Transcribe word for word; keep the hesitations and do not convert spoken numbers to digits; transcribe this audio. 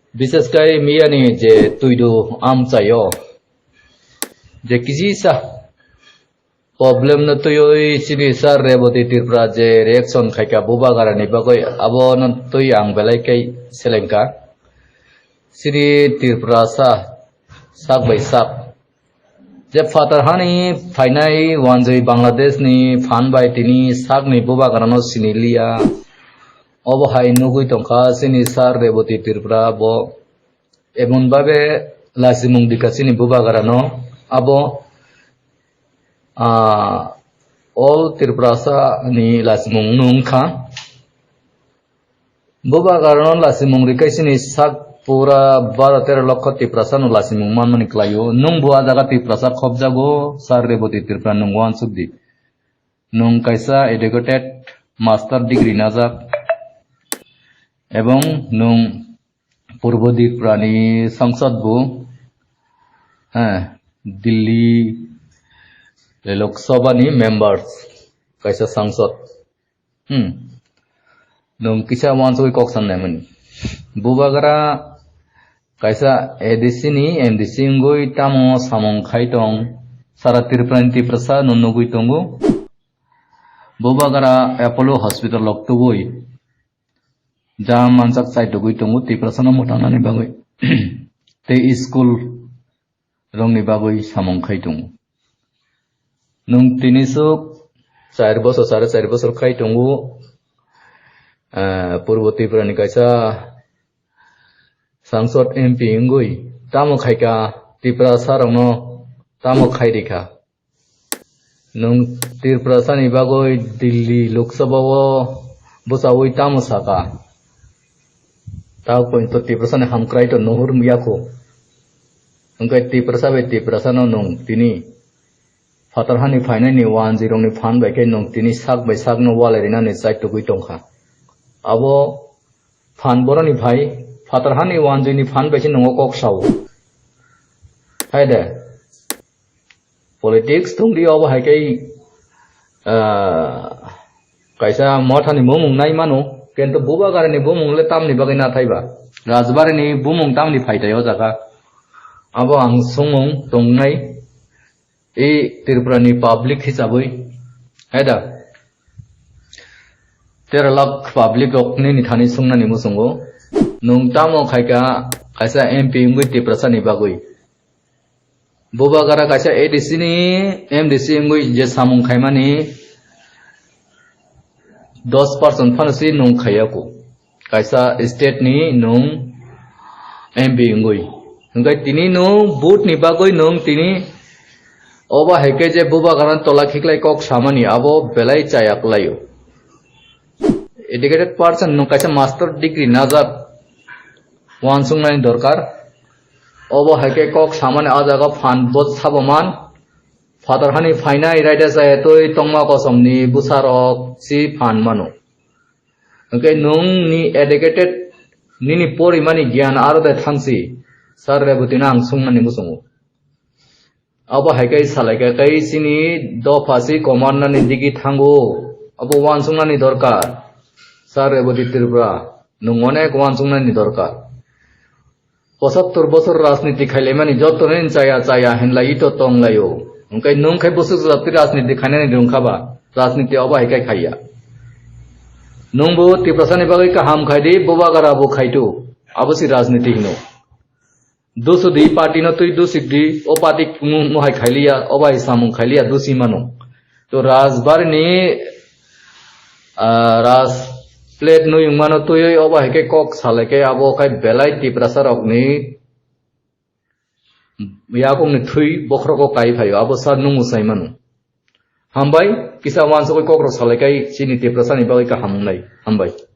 Biseskai miyani je tuidu amchaio, je kisi sa problem no tuioi chini sir Reboti Tripura je reaction khaika Bubagrani bagwi, abo no tui ang belai kai selengka. Chini Tripura sa sak bai sak je phatar hani phainai wanjwi Bangladesh ni phan bai tini sakni Bubagrano siniliya. Obo hai nugwi tongkha chini sir Reboti Tripura bo emon babe lasimung dikha chini Bubagrano, abo, ah, all Tripurasa ni lasimung nung kha. Bubagrano lasimung rikai chini sak pura baro tero lokho Tiprasa no lasimung manmani klaio. Nung bo a jaga Tiprasa khobjago, sir Reboti Tripura nung uansuk di. Nung kaisa educated master degree najak. Ebong nung Purbo Tripura ni sangsad bo, eh, Delhi Lok Sabha ni members kaisa sangsad. Hmm. Nung kisa uansugwi kok san naimani. Bubagra kaisa A D C ni M D C wngwi tamo samung khai tong, sara Tripura ni Tiprasa no nugwi tongo. Bubagra Apollo Hospital rok tubui jam manjak chai tugui tongo Tiprasa no mwtangnani bagwi. Tei school rokni bagwi samung khai tongo. Nung tini suk char bosor, sare char bosor khai tongo, ah, Purbo Tripura ni kaisa sangsad M P wngwi tamo khaika Tiprasa rokno tamo khai rikha. Nung Tiprasa ni bagwi Delhi Lok Sabha o bwchaui tamo saka? Tabuk poito Tiprasa ni hamkrai to nuhur yakho. Hwnkhe Tiprasa bai Tiprasa no nung tini phatar hani phainai ni wanjwi rokni phan bai khe nung tini sak bai sak no walai rinani chai tugui tongkha. Abo phan boroni phai phatar hani wanjwi ni phan bai se nungo kok sao. Hai de. Politics tongdi obo hai khe, ah, kaisa mothani bumung nai mano, kintu Bubagrani bumung le tamni bagwi na thaiba? Rajbarini bumung tamni phaitai o jaga? Abo ang songmung tongnai, e Tripurani public hisabwi, hai da? Tero lakh public rok nini thani sungnani muchungo. Nung tamo khaika kaisa M P wngwi Tiprasani bagwi? Bubagra kaisa A D C ni M D C wngwi je samung khaimani dos percent phano si nung khaiya ku. Kaisa state ni nung M P wngwi. Hwnkhe tini nung vote ni bagwi nung tini obo hai khe je Bubagrani tola khiklai kok samani abo belai chaya kwlaio. Educated person nung kaisa master degree najak uansuknani dorkar. Obo hai khe kok samani a jaga phan bo sabo man. Phatar hani phainai raida chaya twi tongma kosomni bwsarok si phan mano. Hwnkhe nung ni educated nini porimani giyan aro de thangsi, Sir Reboti no ang sungmani muchungo. Abo hai khe salai khe tei chini dopha si komar nani digi thango. Abo uansuknani dorkar. Sir Reboti Tripura, nung onek uansuknani dorkar. Pochattor bosor rajniti khailaimani joto nini chaya chaya hinlai to tonglaio. Hwnkhe nung khai bwswk jati rajniti khainani rwngkha ba? Rajniti obo hai khai khaiya. Nungbo Tiprasani bagwi kaham khaidi, Bubagra bo khaitu. Abo si rajniti hino. Dusudi party no twi dusidi, o party mu-, muhai khailiya, o bai samung khailiya, dusi mano. To Rajbari ni, ah, Raj plate nuyung mano twiwi obo hai khe kok salai khe abo khai belai Tiprasa rokni yakung ni thwi bokhrogo kai phaio, abo sir nung mwsai mano. Hambai, kisa uansugwi kok rok salai kai chini Tiprasa ni bagwi kaham wngnai. Hambai.